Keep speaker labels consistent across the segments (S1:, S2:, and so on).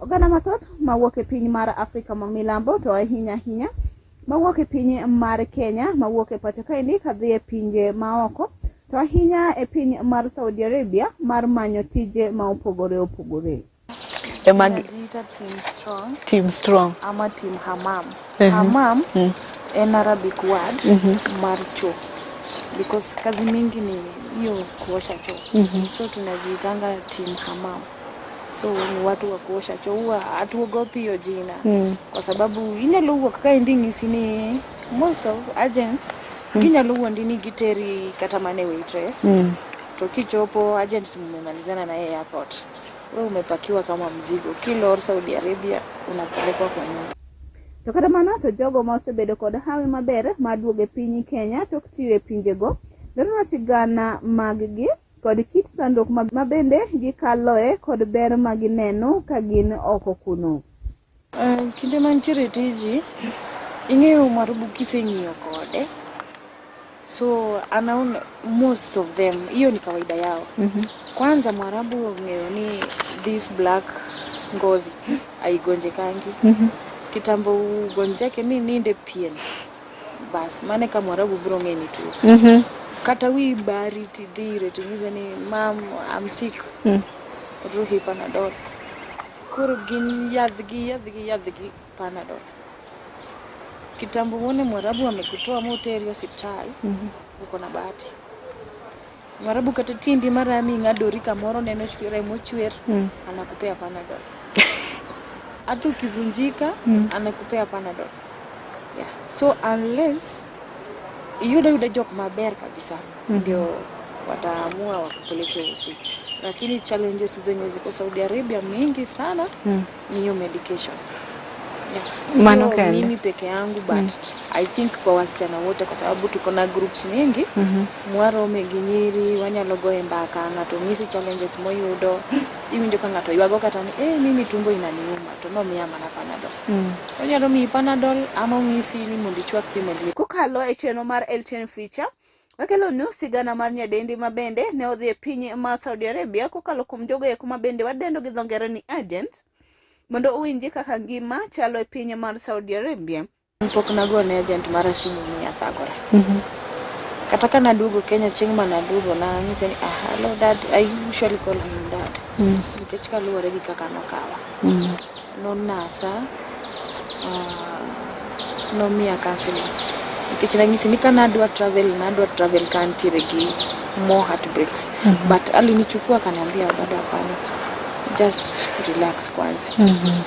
S1: Oganda mathoth mawuok e piny mar Afrika ma milambo to ahinya ahinya mawuok e piny mar Kenya mawuok e pacho kaendi kadhi e pinje maoko to ahinya e piny mar Saudi Arabia mar manyo tije ma opogore opogore.
S2: Inajiita Team Strong
S3: Team Strong.
S2: Ama Team Hamam. Hamam en Arabic word mar choo because kazi mingi ni hiyo kuosha choo. So tunajiitanga Team Hamam. So ni watu wa kuosha choo, huwa hatuogopi hiyo jina kwa sababu inyalo wuok kaendi ng'isi ni most of agents ginyalo wuondi ni giteri kata mana e waitress to kichopo agent mmemalizana na yeye airport, we umepakiwa kama mzigo, kilor Saudi Arabia unapelekwa kwa nyumba.
S1: To kata mano to jogo ma osebedo kod hawi maber mar duogo e piny Kenya tok tiyo e pinjego leronwa sigana mag gi kod kit sandruok ma bende gikaloe kod ber ma gineno ka gin oko kuno.
S2: Kinde mantiere tiji ing'eyo Mwarabu kiseng'iyo kode so anaona most of them hiyo ni kawaida yao. Kwanza Mwarabu ong'eyo ni this black ngozi haigonjekangi. Kitambo ugonjeke mi ninde pien bas mane ka Mwarabu biro ng'e ni tuo. Kata wi bari tidhi ire ting'ise ni mam, I'm sick, ruhi Panadol. Koro gin yadhgi yadhgi yadhgi Panadol. Kitambo uone Mwarabu amekutoa moteri osiptal, uko na bahati. Mwarabu kata tiendi marami ing'adori kamoro neno remo chwer, anakupea Panadol. Hata ukivunjika anakupea Panadol. Yeah. So unless iyudo yuda jok maber kabisa ndio wataamua wakupeleke usiku, lakini challenges zenye ziko Saudi Arabia mingi sana ni hiyo medication, yeah.
S3: Mano
S2: Sio
S3: kende.
S2: Mimi peke yangu but I think kwa wasichana wote kwa sababu tuko na groups mingi mwarome gi nyiri wanyalo goye mbaka, ng'ato nyisi challenges moyudo, iwinjo ka ng'ato ywago kata ni eh, mimi tumbo inaniuma to nomiya mana Panadol. Onyalo miyi Panadol ama ong'isi ni mondo ichwak pi maliet.
S1: Kokalo e chenro mar LTN Feature, wakelonu sigana mar nyadendi ma bende ne odhi e piny mar Saudi Arabia kokalo kuom jogo eko ma bende wadendo gi dho ngere ni agent mondo owinji kaka ngima chalo e piny mar Saudi Arabia.
S2: Pok nagone agent mara simu ni athagora. Kata ka naduogo Kenya chieng' manaduogo nang'ise ni ah, hello dad, I usually call him dad nikech kaluwore gi kaka nokawa. Nonasa, nomiya counseling nikech nanyise ni ka nadwa travel, nadwa travel ka antiere gi more heartbreaks, but alinichukua akaniambia bado hapana, just relax kwanza,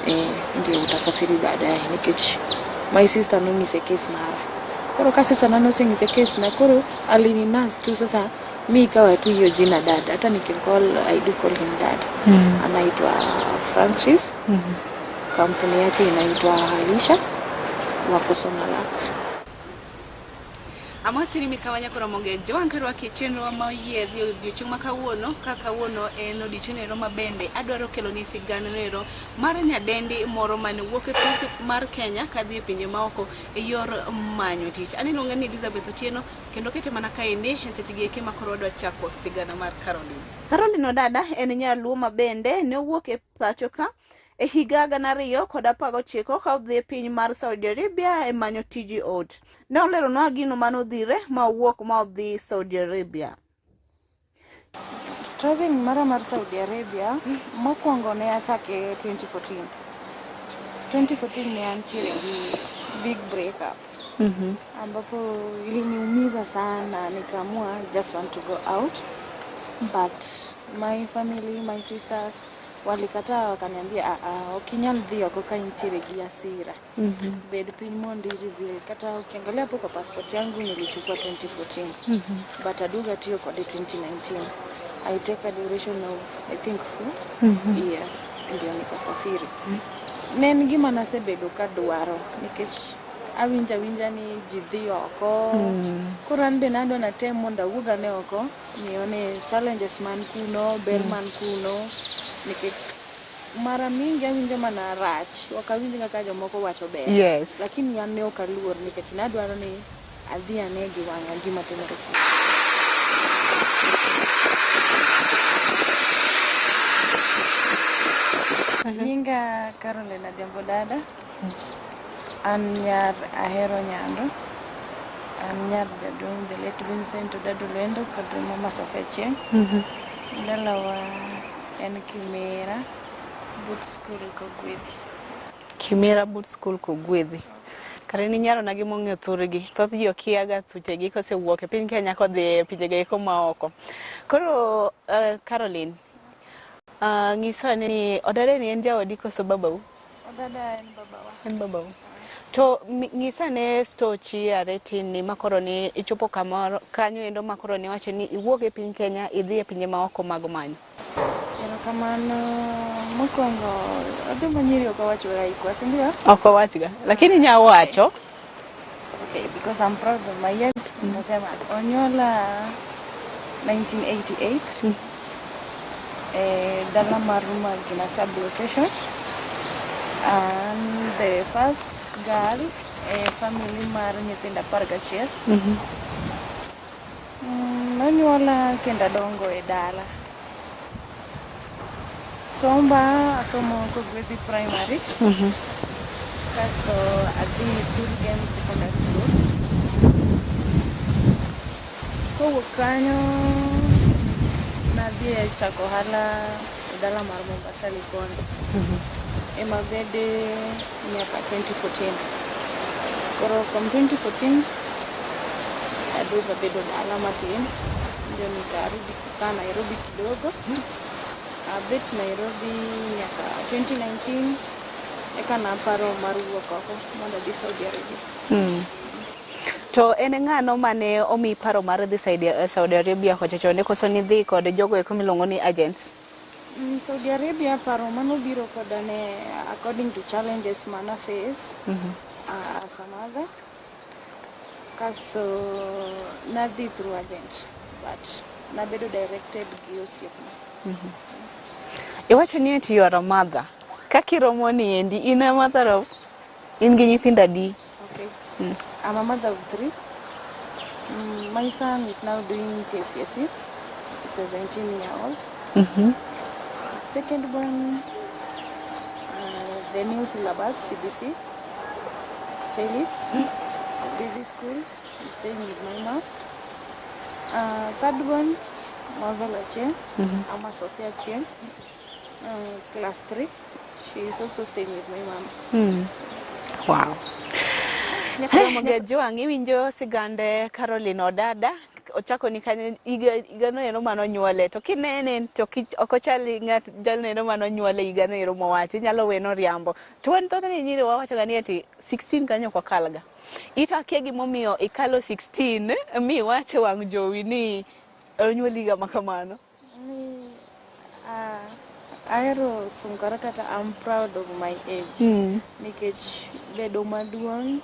S2: eh, ndio utasafiri baadaye nikech my sister nong'ise case mara koro ka sister na noseng'ise case na koro alininurse tu. Sasa mi ikawa tu hiyo jina dad, hata nikimcall I do call him dad. Anaitwa Francis, kampuni yake inaitwa Alisha, wako Sonalux.
S1: Amosi ni misawa nyakoro monge jowang' karwaki e chenro ma oyiedhi e odiochieng' ma kawuono ka kawuono en odiochieng' ero ma bende adwaro keloni sigana ero mar nyadendi moro mane wuok e piny mar Kenya kadhi e pinje maoko e yor manyo tich. An iluonga ni Elizabeth Otieno kendo kete mana kaendi e seche gi eki ma koro wadwa chako sigana mar Caroline. Caroline Odada en nyaluo ma bende ne owuok e pacho ka e higa 2019 ka odhi e piny mar Saudi Arabia e manyo tij ot. Ne oleronwa gino manodhire ma owuok ma odhi Saudi Arabia.
S2: Traveling mara mar Saudi Arabia mokwongo ne achake 2014. 2014 ne antiere gi big breakup ambapo iliniumiza sana, nikaamua I just want to go out, but my family, my sisters walikataa, wakaniambia "Ah, ah, ok inyal dhi oko ka intiere gi hasira, bed piny mondo i-reveal." Kata ukiangalia hapo kwa passport yangu nilichukua 2014 but aduogo atiyo kode 2019. I take a duration of I think 4 years ndio nikasafiri. Ne en gima nasebedo kadwaro nikech awinjo awinja ni ji dhi oko, koro an be nadwa natem mondo awuog ane oko nione challenges man kuno, ber man kuno, nikech mara mingi awinjo mana rach, ok awinj kaka jomoko wacho ber. Lakini an ne ok aluor nikech nadwaro ni adhi ane gi wang'a gima timore kuno. Nyinga Caroline Adhiambo Dada. An nyar Ahero Nyando. An nyar jaduong' the late Vincent Odado Lwendo kod mama Sofia Achieng'. Dalawa en Kimera but school Kogwedhi.
S1: Kimera but school Kogwedhi. Kare ni nyaro na gimong'eyo thurgi. Thoth ji okiaga thuchegi kosewuok e piny Kenya kodhi e pinjego eko maoko. Koro Caroline, nyiswa ni Odada ni en jaodi koso babau?
S2: Odada en babawa.
S1: En babau. To nyisa ne stochi are tin ni makoro ni ichopo kamoro kanyo endo makoro ni wacho ni iwuok e piny Kenya idhi e pinje maoko mag manyo.
S2: Erokamano. Mokwongo adhi nyiri ok awacho hikwa, si ndio?
S1: Ok owachga. Lakini inya wacho.
S2: Okay, because I'm proud of my age. Nasema onyuola 1988 dala mar Magina sub location. I'm the first girl e family mar nyithindo 11. Nonyuola kendo adongo e dala. Somba asomo Kogwedhi Primary. Kasto adhi Thurgen Secondary School. Kowuok kanyo nadhi e chako ohala e dala mar Mombasa Likoni. Ema bede nyaka 2014. Koro from 2014 aduogo abedo dala matin. Ndio nikarudi kukaa Nairobi kidogo. Abet Nairobi nyaka 2019 eka naparo mar wuok oko mondo adhi Saudi Arabia.
S1: To en ng'ano mane omiyi paro mar dhi Saudi Arabia kocha chon koso nidhi kod jogo eko miluongo ni agents?
S2: Saudi Arabia paro manobiro koda ne according to challenges mana face as a mother. Kasto nadhi through agent but nabedo directed gi osiepna.
S1: Iwacho ni eti you are a mother. Kaka iromo ni endi in a mother of in gi nyithindo adi?
S2: Okay.
S1: I'm
S2: a mother of three. My son is now doing KCSE, 17 year old. Second one, the new syllabus, CBC. Felix, busy school, is staying with my mom. Third one, Marvel Achieng, Ama Sophia Achieng, class 3. She is also staying with my mom.
S1: Wow. Nyakwar Jwang' iwinjo sigande Caroline Odada ochako ni kanyo higa no ero manonyuole to kinene to ok ochal ng'at jalno ero manonyuole higa no ero mowacho inyalo we noriambo to wan thothne nyiri wawacho ga ni ati 16 kanyo ok wakalga ito akia gimomiyo ikalo 16 mi iwacho wang' jowi ni onyuoli higa ma kamano.
S2: Ahero sungora kata I'm proud of my age. Nikech bedo maduong'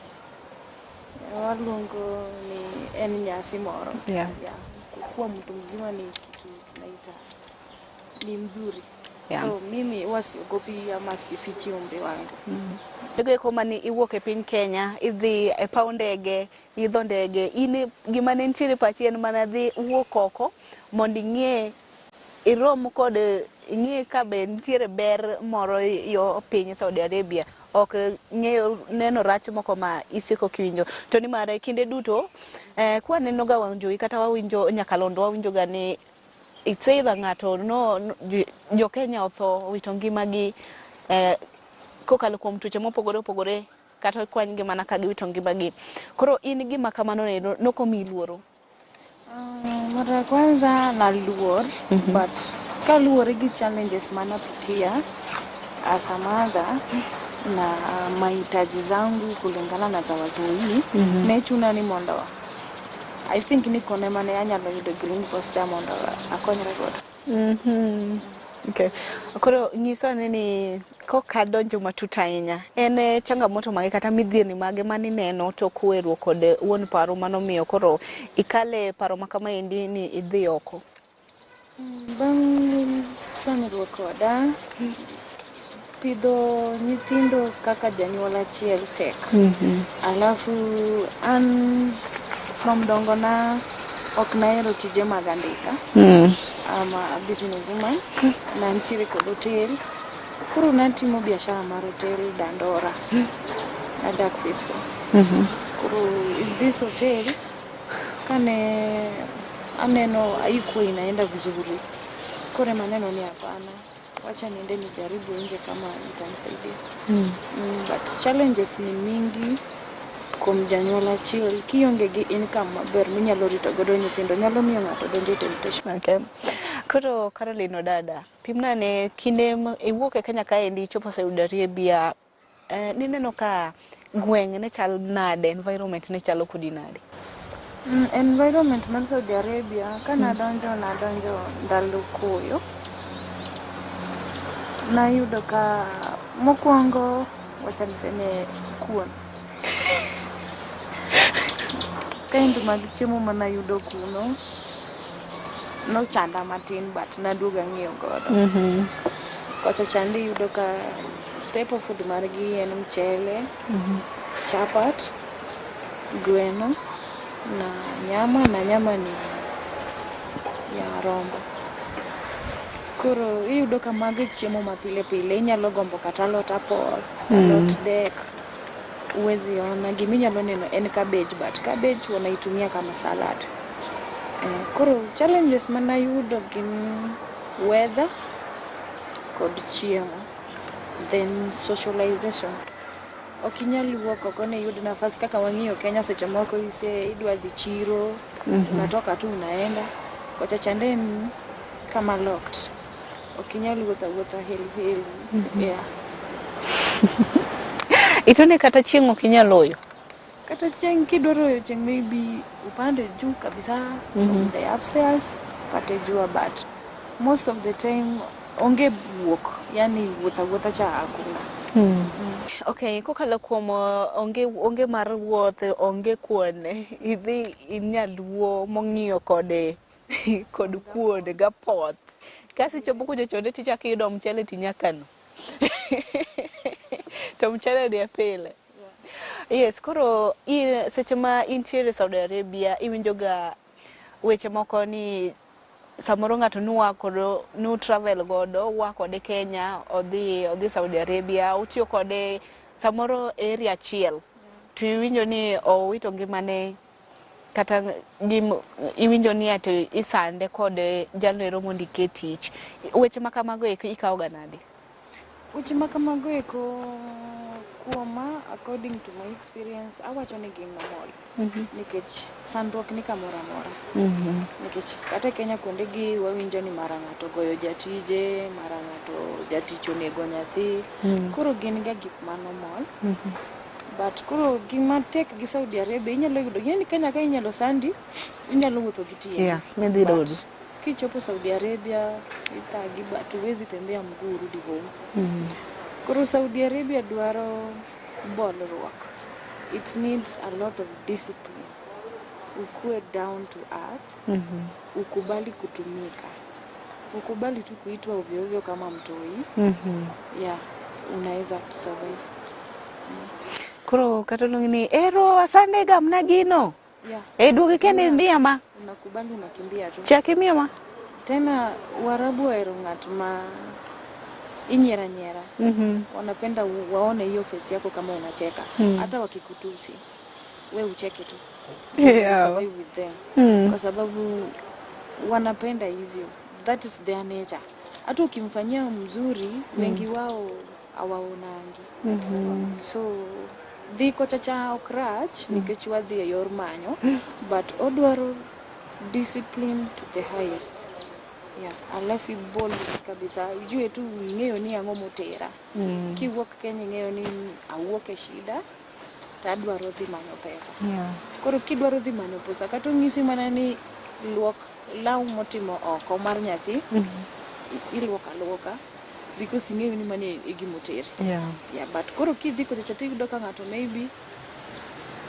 S2: waluongo ni en nyasi moro. Yeah. Kuwa mtu mzima ni kitu tunaita ni mzuri. So mimi huwa siogopi ama sifichi umri wangu.
S1: Ego eko mane iwuok e piny Kenya, idhi e paw ndege, idho ndege, in gima ne nitiere e pachi en mana dhi wuok oko mondo ing'e irom kod ing'e ka be nitiere ber moro yo piny Saudi Arabia ok ng'eyo neno rach moko ma isiko kiwinjo to nimar kinde duto kwaneno ga wang' jowi kata wawinjo nyakalondo wawinjo ga ni it's either ng'ato no jo Kenya otho owito ngimagi kokalo kuom tuoche mopogore opogore kata okwanygi mana ka giwito ngimagi. Koro in gima kamano ero nokomiyi luoro?
S2: Mara ya kwanza naluor, but kaluwore gi challenges manapitia as a mother na mahitaji zangu kulingana na za watoi, ne chuna ni mondo I think ni kone mane anyalo yudo green pasture mondo akonyre godo.
S1: Okay. Koro nyiswa ane ni koka donjo matut ahinya, en changamoto mage kata midhiero mage manineno tok werruok kod wuon paru manomiyo koro ikale paro ma kamaendi ni idhi oko?
S2: Bang' chwanyruok koda, pidho nyithindo kaka janyuol achiel tek. Alafu an from dongona ok nahero tije mag andika. I'm a business woman. Nantiere kod hotel. Koro natimo biashara mar hotel Dandora. Nadak phase 4. Koro in this hotel kane aneno haikuwa inaenda vizuri. Koro ema aneno ni hapana, wacha niende nijaribu nje kama itanisaidia. But challenges ni mingi kuom janyuol achiel kionge gi income maber minyalo rito godo nyithindo nyalo miyo ng'ato donjo e temptation.
S1: Okay. Koro Caroline Odada, pimna ne kinde iwuok e Kenya kaendi ichopo Saudi Arabia, nineno ka gweng' ne chal nade, environment ne chalo kodi nade?
S2: Environment mar Saudi Arabia kanadonjo nadonjo ndalo koyo. Nayudo ka mokwongo wacha niseme kuon. Kind mag chiemo manayudo kuno nochanda matin but naduogo ang'iyo godo. Kocha chande iyudo ka staple food margi en mchele, chapat, gweno na nyama na nyama ni ya rombo. Koro iyudo ka mago e chiemo ma pile pile inyalo gombo kata alot apoth, alot dek huwezi ona. Giminyalo neno en cabbage but cabbage wanaitumia kama salad. Koro challenges manayudo gin weather kod chiemo then socialization. Ok inyal wuok oko ni iyud nafas kaka wang'iyo Kenya seche moko ise idwa dhi chiro unatoka tu unaenda. Kocha chande en kama locked. Ok inyal wuotho awuotha helu helu. Yeah.
S1: Itone kata chieng' ok inyal oyo.
S2: Kata chieng' kidwaro oyo chieng' maybe upande juu kabisa from the upstairs upate jua but most of the time onge wuok yani wuotho awuotha cha hakuna.
S1: Okay, kokalo kuom onge mar wuoth, onge kuon, idhi in nyaluo mong'iyo kode kod kuon gapoth. Kasto ichopo kucho chonde tichako iyudo mchele tinyakano. To mchele ni e pile. Yes, koro seche ma intiere Saudi Arabia iwinjo ga weche moko ni samoro ng'ato nua kodo nu travel godo ua kode Kenya odhi Saudi Arabia utiyo kode samoro area achiel to iwinjo ni owito ngimane kata iwinjo ni ati isande kod jalno mondo iket tich. Weche ma kamago eko ikawo ga nade?
S2: Weche ma kamago eko kuoma according to my experience awacho ni gin normal nikech sandruok ni kamoro amora. Nikech kata e Kenya kuonde gi wawinjo ni mara ng'ato ogoyo jatije, mara ng'ato jatich onego nyathi. Koro gin ga gik ma normal. But koro gima tek gi Saudi Arabia inyalo yudo ing'e ni Kenya ka inyalo sandi inyalo wuotho gi tiendi.
S1: Yeah, midhi
S2: But
S1: dodo.
S2: kichopo Saudi Arabia ithagi but huwezi tembea mguu urudi home. Koro Saudi Arabia dwaro bolruok. It needs a lot of discipline. Ukue down to earth, ukubali kutumika. Ukubali tu kuitwa ovyo ovyo kama mtoi. Yeah, unaweza kusurvive.
S1: Koro kata luongi ni ero asande gamna gino.
S2: Yeah.
S1: E duogi kende miya ma.
S2: Unakubali unakimbia tu.
S1: Chak imiya ma.
S2: Tena Waarabu ohero ng'at ma inyiera nyiera. Wanapenda waone hiyo face yako kama unacheka. Hata wakikutusi we ucheke tu. Survive with them. Kwa sababu wanapenda hivyo. That is their nature. Hata ukimfanyia mzuri wengi wao hawaonangi. So dhi kocha cha ok rach nikech wadhi e yor manyo but odwaro discipline to the highest. Yeah, alafu ibold kabisa ijue tu ing'eyo ni ang'o motera. Kiwuok Kenya ing'eyo ni awuok e shida to adwaro dhi manyo pesa. Koro kidwaro dhi manyo pesa kata onyisi mana ni luok law motimo oko mar nyathi iluoko aluoka because ing'eyo ni mano e gima oteri. Yeah, but koro kidhi kocha cha tiyudo ka ng'ato maybe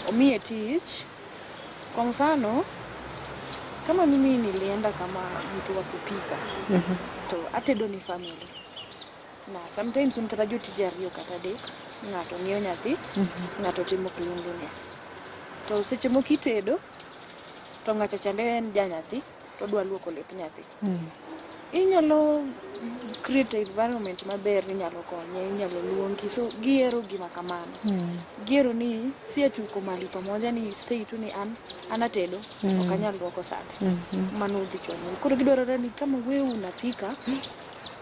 S2: omiye tich. Kwa mfano kama mimi nilienda kama mtu wa kupika to atedo ni family. Na sometimes un kata jotije ariyo kata adek, ng'ato ng'iyo nyathi, ng'ato timo cleanliness. To seche moko itedo to ng'acha chande en ja nyathi to odwa luoko lep nyathi. Inyalo create environment maber, inyalo konye, inyalo luongi. So gihero gima kamano. Gihero ni si ati uko mahali pamoja ni stay tu ni an an atedo ok anyal luoko sande. Mano dhi chwanyogi. Koro gidwarore ni kama wewe unapika,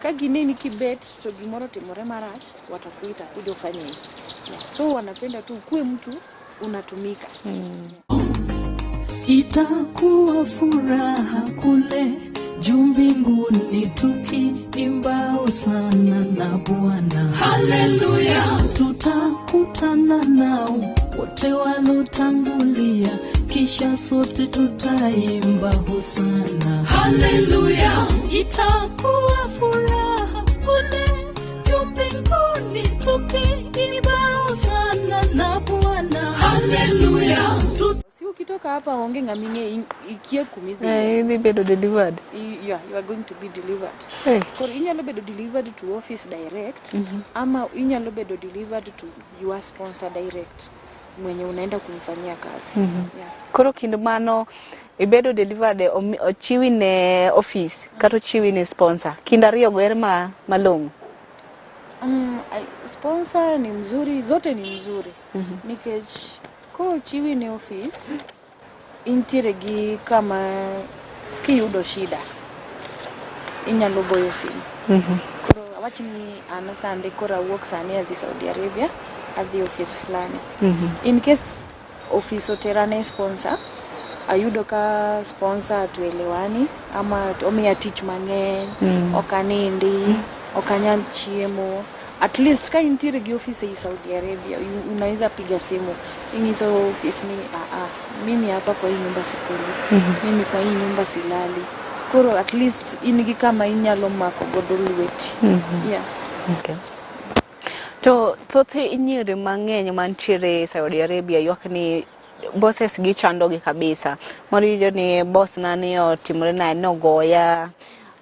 S2: ka gineni kibet to gimoro otimore marach, watakuita kuja ufanye hivi. Yeah. So wanapenda tu ukuwe mtu unatumika.
S3: Itakuwa furaha kule juu mbinguni tukiimba sana na Bwana. Haleluya! Tutakutana nao wote walotangulia, kisha sote tutaimba hosana. Haleluya! Itakuwa furaha kule juu mbinguni tukiimba hosana na Bwana. Haleluya!
S2: Si ukitoka hapa onge ng'ama ing'e ikia kumidhi.
S1: Eh, idhi bedo delivered.
S2: Yeah, you are going to be delivered.
S1: Hey.
S2: Koro inyalo bedo delivered to office direct ama inyalo bedo delivered to your sponsor direct mwenye unaenda kumfanyia kazi. Yeah.
S1: Koro kind mano ibedo delivered ochiwi ne office kata ochiwi ne sponsor. Kind ariyo go ere ma malong'o?
S2: Sponsor ni mzuri, zote ni mzuri. Nikech kochiwi ne office intiere gi kama kiyudo shida inyalo goyo simu. Koro awach ni an sande koro awuok sani adhi Saudi Arabia, adhi office fulani. In case office otera ne sponsor, ayudo ka sponsor hatuelewani ama omiya tich mang'eny, ok anindi, ok anyal chiemo. At least ka intiere gi office ei Saudi Arabia, unaweza piga simu ing'iso office ni mimi hapa kwa hii nyumba sikuli, mimi kwa hii nyumba silali. Koro at least in gi kama inyalo mako godo lweti. Yeah.
S1: Okay. To thoth nyiri mang'eny mantiere Saudi Arabia ywak ni bosses gi chandogi kabisa. Moro iwinjo ni boss na ni otimore naye nogoya,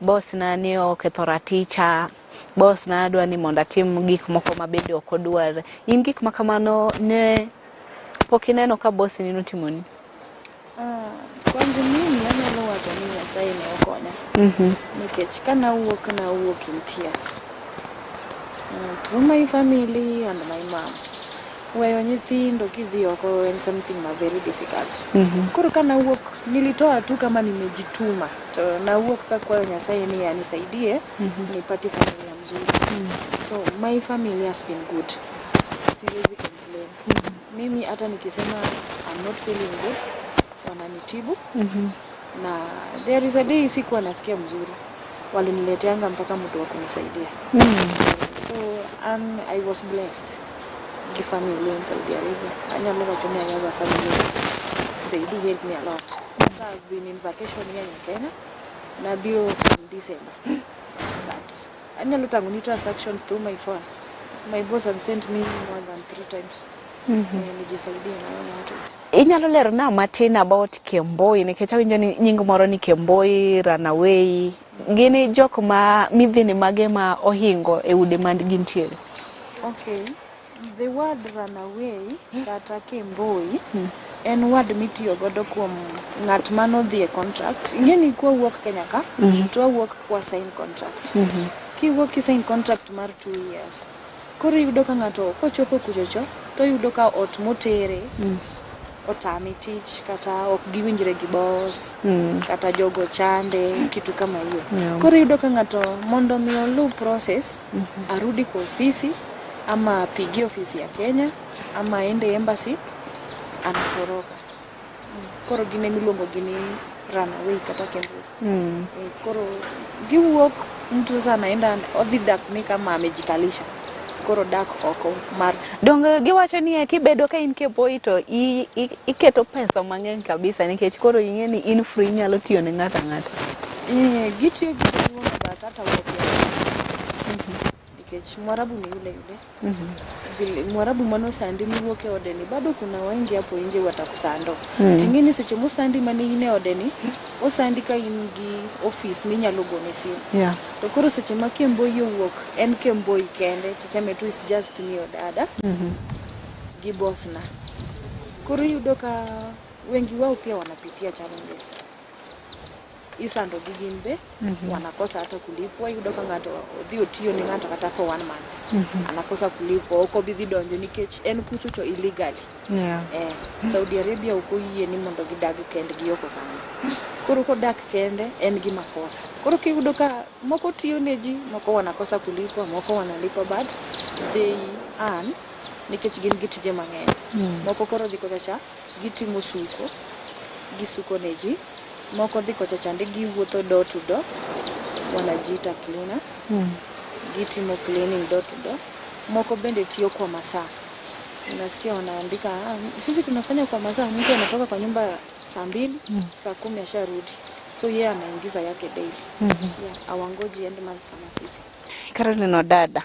S1: boss na ni oketho raticha, boss na dwa ni mondo atim gik moko mabende ok odwar. In gik ma kamano ne pok ineno ka boss ni notimoni?
S2: Kwangu mimi anyalo wacho ni Nyasaye ne okonya. Nikech kanawuok nawuok in tears. Through my family and my mom. Weyo nyithindo kidhi oko en something ma very difficult. Koro kanawuok nilitoa tu kama nimejituma. To nawuok kakwayo Nyasaye ni anisaidie nipate familia mzuri. So my family has been good. Siwezi complain. Mimi hata nikisema I'm not feeling good, wananitibu. Na there is a day sikuwa nasikia mzuri, walinileteanga mpaka mtu wa kunisaidia. So I was blessed gi family in Saudi Arabia. Anyalo wacho ni I have a family, they do help me a lot. Kata I've been in vacation here in Kenya, nabiro from December, but anyalo tang'o ni transactions through my phone. My boss has sent me more than three times. Nijisaidie na watu.
S1: Inyalo lerona matin about Kemboi nikech awinjo ni nying moro ni Kemboi, Runaway. Gin jok ma midhini mage ma ohingo e ude ma gintiere?
S2: Okay, the word runaway kata Kemboi en word mitiyo godo kuom ng'at manodhi e contract. Ing'e ni kwawuok Kenya ka, to wawuok kwa sign contract. Kiwuok ki sign contract mar 2 years, koro iyudo ka ng'ato kochopo kuchocho to oyudo ka ot motere otame tich kata ok giwinjre gi boss kata jogo chande, kitu kama hiyo. Koro iyudo ka ng'ato mondo mi oluw process arudi kwa ofisi ama apigie ofisi ya Kenya ama aende embassy, anatoroka. Koro gin emiluongo gi ni runaway kata Kemboi. Eh, koro giwuok, mtu sasa anaenda odhi dak ni kama amejikalisha, koro dak oko mar
S1: Donge giwacho ni kibedo ka in Kemboi to iketo pesa mang'eny kabisa nikech koro ing'e ni in free, inyalo tiyo ne ng'ato ang'ata.
S2: Eh, gitiyo gi dholuo no, but hata wuok nikech Mwarabu ni yule yule. Vile Mwarabu manosandi miwuok e ode ni, bado kuna wengi hapo nje watakusando. Ting'e ni seche mosandi mane in e ode ni, osandi ka in gi office minyalo gone simu. To koro seche ma Kemboi owuok, en Kemboi kende, tuseme tu is just me dada gi boss na. Koro iyudo ka wengi wao pia wanapitia challenges. Isando gi gin be wanakosa hata kulipwa. Iyudo ka ng'ato odhi otiyo ne ng'ato kata for one month, anakosa kulipwa, ok obi dhi donjo nikech en kucho to illegally. Saudi Arabia ok oyie ni mondo gidag kendgi oko kanyo. Koro kodak kende en gi makosa. Koro kiyudo ka moko tiyo ne ji, moko wanakosa kulipwa, moko wanalipwa, but they earn nikech gin gi tije mang'eny. Moko koro dhi kocha cha gitimo suko, gisuko ne ji. Moko dhi kocha chande giwuotho door to door, wanajiita cleaners, gitimo cleaning door to door. Moko bende tiyo kwa masaa. Unasikia wanaandika, "Ah, sisi tunafanya kwa masaa." Mtu anatoka kwa nyumba saa 2, saa 10 asharudi, so yeye anaingiza yake daily. Yeah, awangoji end month kama sisi.
S1: Caroline Odada.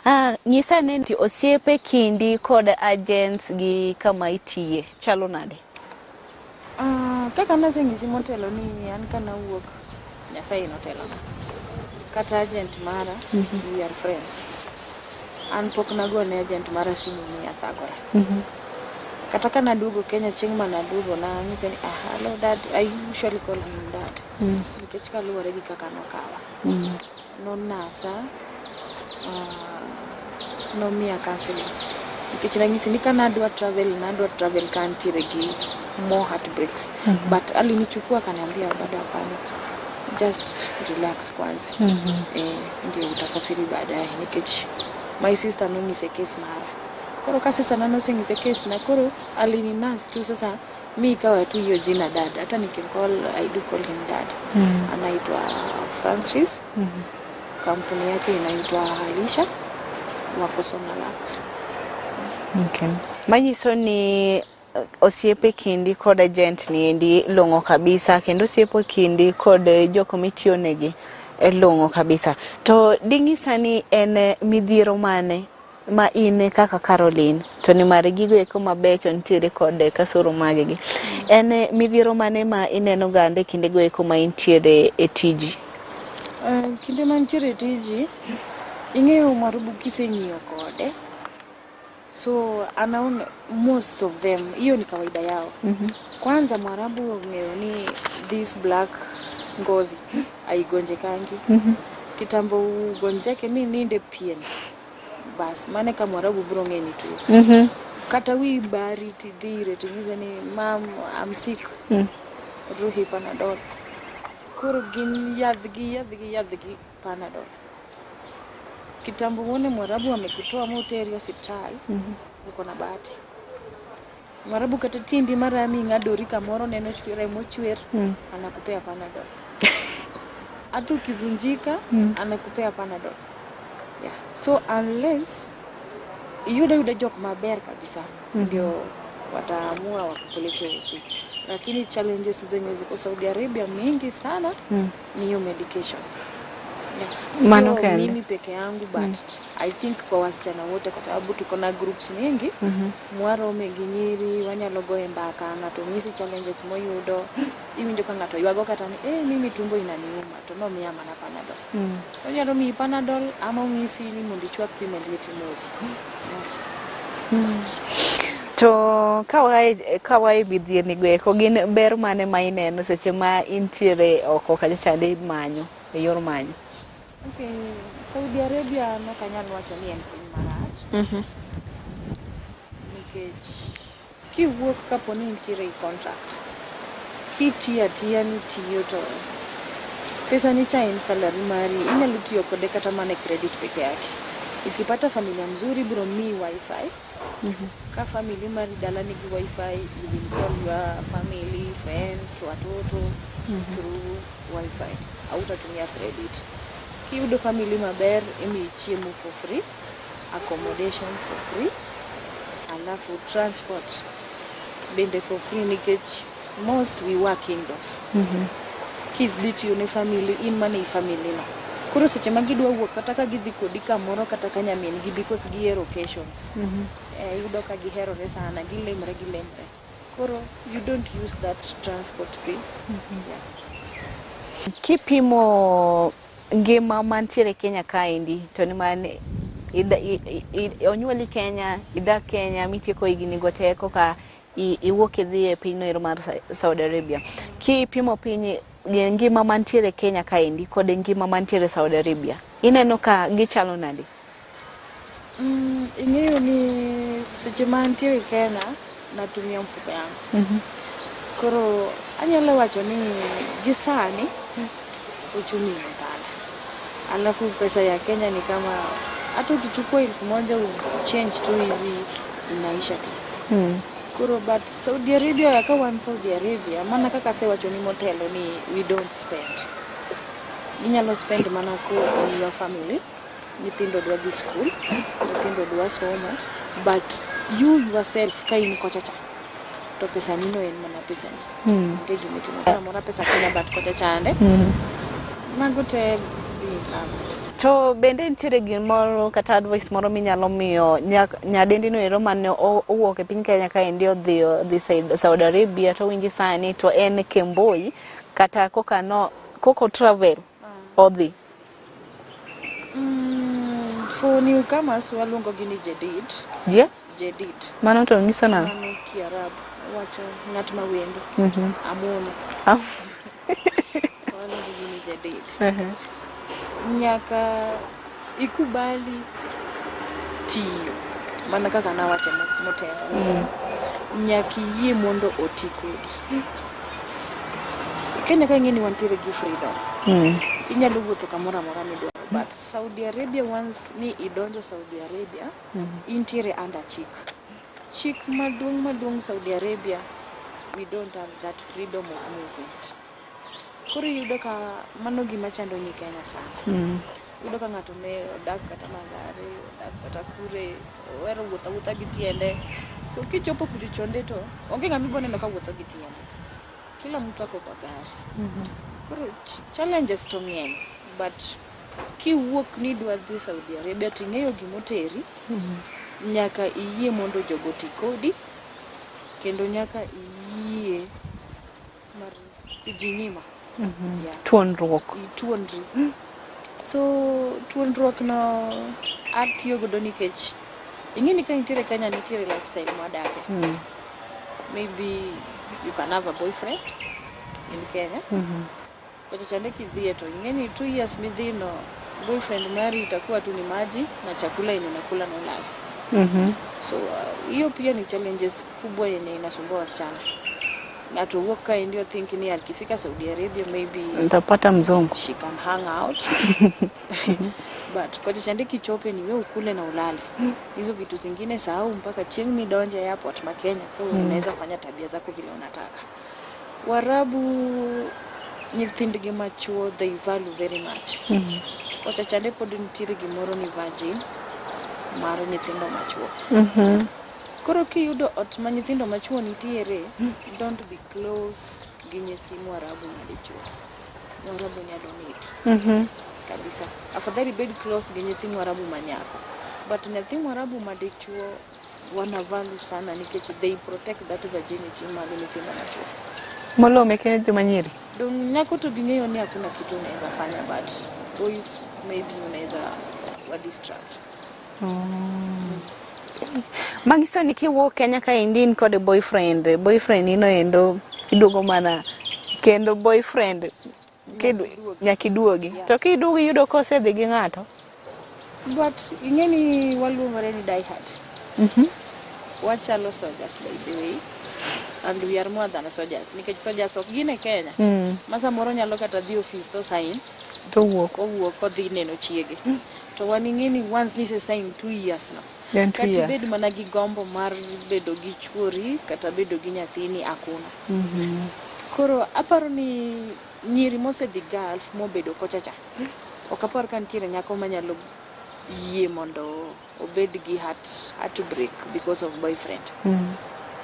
S1: Ah, nyisa ane ni osiepe kindi kod agents gi kama itiye chalo nade?
S2: Ah, kaka naseng'isi motelo ni an kanawuok Nyasaye notelona. Kata agent mara, we are friends. An pok nagone agent mara simu ni athagora. Kata ka naduogo Kenya, chieng' manaduogo nang'ise ni, "Ah, hello dad." I usually call him dad nikech kaluwore gi kaka nokawa. Nonasa, nomiya counseling nikech nanyise ni kanadwa travel, nadwa travel ka antiere gi more heartbreaks, but alinichukua akaniambia, "Bado hapana, just relax kwanza, ndio utasafiri baadaye," nikech my sister nonyise case mara. Koro ka sister na noseng'ise case na, koro alininurse tu. Sasa mi ikawa tu hiyo jina dad. Hata nikimcall, I do call him dad. Anaitwa Francis, kampuni yake inaitwa Alisha, wako Sonalux.
S1: Okay. Manyiso ni osiepe kindi kod agent ni endi long'o kabisa, kendo osiepe kindi kod jok mitiyo negi long'o kabisa. To ding'isa ni en midhiero mane ma in kaka Caroline, to nimar gigo eko mabecho nitiere kod kasoro maggi. En midhiero mane ma ineno gande kindego eko ma intiere e tiji?
S2: Kinde mantiere e tiji, ing'eyo Mwarubu kiseng'iyo kode, so anaona most of them hiyo ni kawaida yao. Kwanza Mwarabu ong'eyo ni this black ngozi haigonjekangi. Kitambo ugonjeke mi ninde pien, bas mane ka Mwarabu biro ng'e ni tuo. Kata wi bari tidhi ire ting'ise ni, "Mam, I'm sick," ruhi Panadol. Koro gin yadhgi yadhgi yadhgi Panadol. Kitambo uone Mwarabu amekutoa moteri osiptal, uko na bahati. Mwarabu kata tiendi marami, ing'adori kamoro, neno chwer, remo chwer, anakupea Panadol. Hata ukivunjika, anakupea Panadol. Yeah. So unless iyudo yudo jok maber kabisa, ndio wataamua wakupeleke usiku. Lakini challenges zenye ziko Saudi Arabia mingi sana ni hiyo medication. Yeah.
S1: Mano
S2: Sio
S1: kende.
S2: Mimi peke yangu, but I think kwa wasichana wote, kwa sababu tuko na groups mingi mwarome gi nyiri, wanyalo goye mbaka, ng'ato nyisi challenges moyudo. Iwinjo ka ng'ato ywago kata ni, "Eh, mimi tumbo inaniuma," to nomiya mana Panadol. Onyalo miyi Panadol ama ong'isi ni mondo ichwak pi maliet imodhi.
S1: To ka wae midhier go eko, gin ber mane ma ineno seche ma intiere oko kacha chande manyo e yor manyo?
S2: Okay, Saudi Arabia nok anyal wacho ni en piny marach, nikech kiwuok kapo ni intiere e contract, kitiyo atiya nitiyo, to pesa ni cha en salary mari, inyalo tiyo kode kata mana e credit peke yake. Ukipata familia mzuri, biro miyi wifi. Ka family mari dala nigi wifi, you will call your family, friends, watoto through wifi, hautatumia credit. Kiyudo family maber, imiyi chiemo for free, accommodation for free, alafu transport bende for free, nikech most we work indoors. Kidhi tiyo ne family, in mana ei family no. Koro seche ma gidwa wuok, kata ka gidhi kodi kamoro, kata ka nyamin gi, because gihero occasions, iyudo ka giherore sana, gilemre gilemre, koro you don't use that transport fee. Yeah.
S1: Kipimo ngima mantiere Kenya kaendi, to nimar onyuoli Kenya, idak Kenya, mitieko higni go te koka iwuok idhi e pinyno ero mar Saudi Arabia. Kipimo piny Ngima mantiere Kenya kaendi kod ngima mantiere Saudi Arabia, ineno ka gichalo nade?
S2: Ing'eyo ni seche ma antiere Kenya natumia mfuko yangu. Koro anyalo wacho ni gi sani uchumi imepanda. Alafu pesa ya Kenya ni kama hata ukichukua 1000 uchange tu hivi, inaisha tu. Koro but Saudi Arabia, ka wan Saudi Arabia, mana kaka asewacho ni motelo ni we don't spend. Inyalo spend mana ko on your family, nyithindo dwa dhi school, nyithindo dwa somo, but you yourself ka in kocha cha, to pesa ni no en mana pesa ni. Onge gimitimo. Moro amora pesa Kenya, but kocha chande, mago te being covered.
S1: To bende nitiere gimoro kata advice moro minyalo miyo nyadendi no ero mane owuok e piny Kenya kaendi odhi Saudi Arabia, to winji sani to en Kemboi kata koka no koko travel odhi?
S2: For newcomers waluongo gi ni Jedid.
S1: Je?
S2: Jedid.
S1: Mano to nyiso nang'o?
S2: Mano Kiarabu wacho ng'at ma wendo. Amono. Waluongo gi ni Jedid. Nyaka ikubali tiyo mana kaka nawacho motelo. Nyaka iyie mondo oti kodi. Kenya ka ing'e ni wantiere gi freedom. Inyalo wuotho kamoro amora midwaro. But Saudi Arabia, once ni idonjo Saudi Arabia, intiere under chik. Chik maduong' maduong' Saudi Arabia, we don't have that freedom of movement. Koro iyudo ka mano gima chando nyi Kenya sana. Iyudo ka ng'ato ne odak kata Mathare, odak kata kure, ohero wuotho awuotha gi tiende. So kichopo kucho chonde to onge ng'ama ibo neno ka wuotho gi tiende. Kila mtu ako kwa gari. Koro challenges to ng'eny, but kiwuok ni idwa dhi Saudi Arabia to ing'eyo gimoteri, nyaka iyie mondo jogo oti kodi, kendo nyaka iyie mar kujinyima. Yeah.
S1: Tuonruok.
S2: Ituonri. So tuonruok no atiyo godo nikech ing'e ni ka intiere Kenya nitiere lifestyle mwadake. Maybe you can have a boyfriend in Kenya. Kocha chande kidhie to ing'e ni 2 years midhi no, boyfriend mari itakuwa tu ni maji na chakula yenye unakula na ulale. So hiyo pia ni challenges kubwa yenye inasumbua wasichana. Ng'ato wuok ka ndio think ni akifika Saudi Arabia maybe
S1: Nitapata mzungu.
S2: she can hang out, but kocha chande kichope ni we ukule na ulale. Hizo vitu zingine sahau mpaka chieng' midonje airport ma Kenya. So unaweza fanya tabia zako vile unataka. Warabu nyithindgi machuo they value very much. Kocha chande pod nitiere gimoro ni virgin mar nyithindo machuo. Koro kiyudo ot ma nyithindo machuo nitiere, don't be close gi nyithi Mwarabu madichuo. Mwarabu nyalo negi kabisa. Afadhali bed close gi nyithi Mwarabu manyako. But nyathi Mwarabu madichuo wana value sana nikech they protect that virginity mag nyithindo machuo.
S1: Molo meke joma nyiri.
S2: Dong nyako to ging'eyo ni hakuna kitu unaweza fanya, but boys maybe unaweza wa distract.
S1: Manyiso ni kiwuok Kenya kaendi in kod boyfriend, boyfriend ino endo iduogo mana kendo boyfriend nyaka iduogi.
S2: Yeah.
S1: To kiduogo iyudo kosedhi gi ng'ato.
S2: But ing'e ni waluongore ni die hard. Wachalo soldiers, by the way, and we are more than soldiers nikech soldiers ok gin e Kenya. Ma samoro nyalo kata dhi ofis to sign
S1: To wuok.
S2: Owuok odhi neno chiege. To wan ing'e ni once nise sign 2 years no.
S1: En two
S2: Kata
S1: years.
S2: ibed mana gi gombo mar bedo gi chuori kata bedo gi nyathini, hakuna. Koro aparo ni nyiri mosedhi Gulf mobedo kocha cha, ok apar ka nitiere nyako manyalo yie mondo obed gi heartbreak because of boyfriend.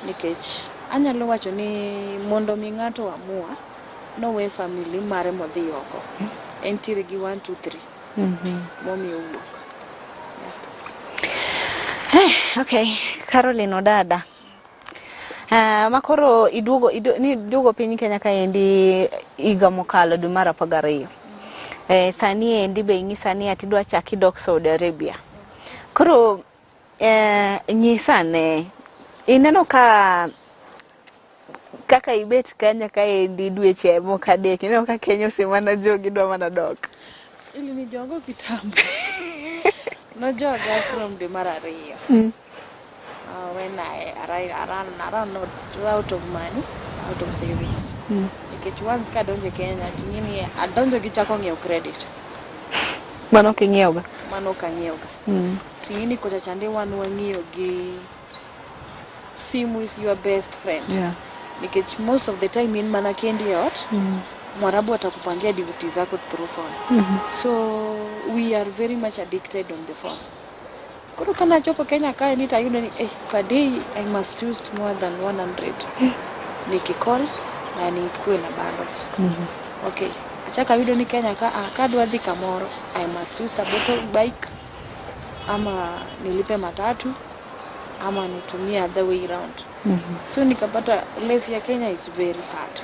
S2: Nikech anyalo wacho ni mondo mi ng'ato amua nowe family mare modhi oko, entiere gi 1 2 3 momiyo owuok.
S1: Hey, okay, Caroline Odada. Makoro iduogo ni iduogo piny Kenya kaendi higa mokalo dwe mar 12. Sani endi be inyisa ni ati idwa chak idok Saudi Arabia. Koro nyisa ne ineno ka Kaka ibet Kenya kaendi dweche moko adek, ineno ka Kenya osemana jogi dwa mana dok.
S2: Ilinijogo kitambo. Nojoga from dwe mar ariyo. When I arrive, I run out of money, out of savings. Nikech once kadonjo e Kenya, ting'eni adonjo gi chako ng'iewo credit.
S1: Mano ok ing'iewoga?
S2: Mano ok ang'iewoga. Ting'eni kocha chande wan wang'iyo gi simu is your best friend. Nikech most of the time in mana kendi e ot, Mwarabu atakupangia duty zako through phone. So we are very much addicted on the phone. Koro kana achopo Kenya kae ni tayudo ni per day I must use more than 100 nikicall na nikuwe na bundles. Okay. Achako ayudo ni Kenya ka kadwa dhi kamoro I must use a motorbike ama nilipe matatu ama nitumie other way round. So nikapata life ya Kenya is very hard.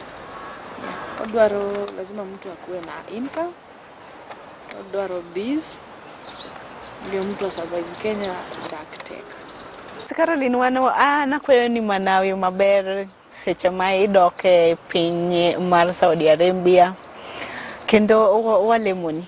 S2: Yeah. Odwaro lazima mtu akuwe na income, odwaro biz ndio mtu asurvive Kenya dak tek.
S1: Caroline, wan an akwayo ni manawi maber seche ma idok e piny mar Saudi Arabia kendo walemoni.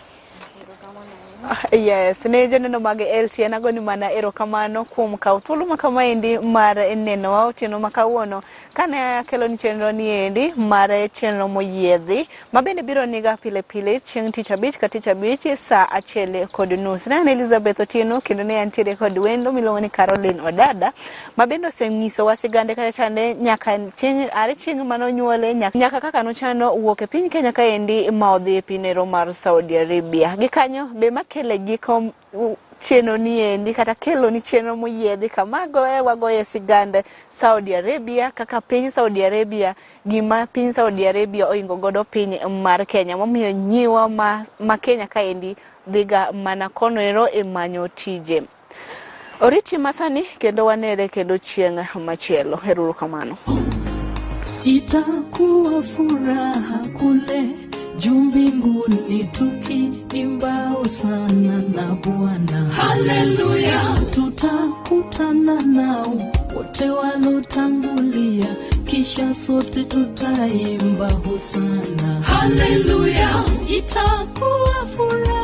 S1: Yes, ne joneno mag LTN agoni mana erokamano kuom kawo thuolo ma kamaendi mar nenowa otieno ma kawuono kane akeloni chenro ni endi mar chenro moyiedhi ma bende biro niga pile pile chieng' tich abich ka tich abich saa 1:30. Ne an Elizabeth Otieno kendo ne antiere kod wendo miluongo ni Caroline Odada ma bende osenyisowa sigande kata chande nyaka chieng' are chieng' manonyuole nyaka kaka nochano wuok e piny Kenya kaendi ma odhi e piny ero mar Saudi Arabia. Gi kanyo be makele giko chenro ni endi kata kelo ni chenro moyiedhi kama wagoye sigand Saudi Arabia kaka piny Saudi Arabia gima piny Saudi Arabia oingo godo piny mar Kenya momiyo nyiwa ma Kenya kaendi dhiga mana kono ero e manyo tije. Oriti masani kendo wanere kendo chieng' machielo. Ero kamano.
S3: Itakuwa furaha kule juu mbinguni tukiimba hosana na Bwana. Haleluya, tutakutana nao wote walotangulia, kisha sote tutaimba hosana. Haleluya, itakuwa furaha.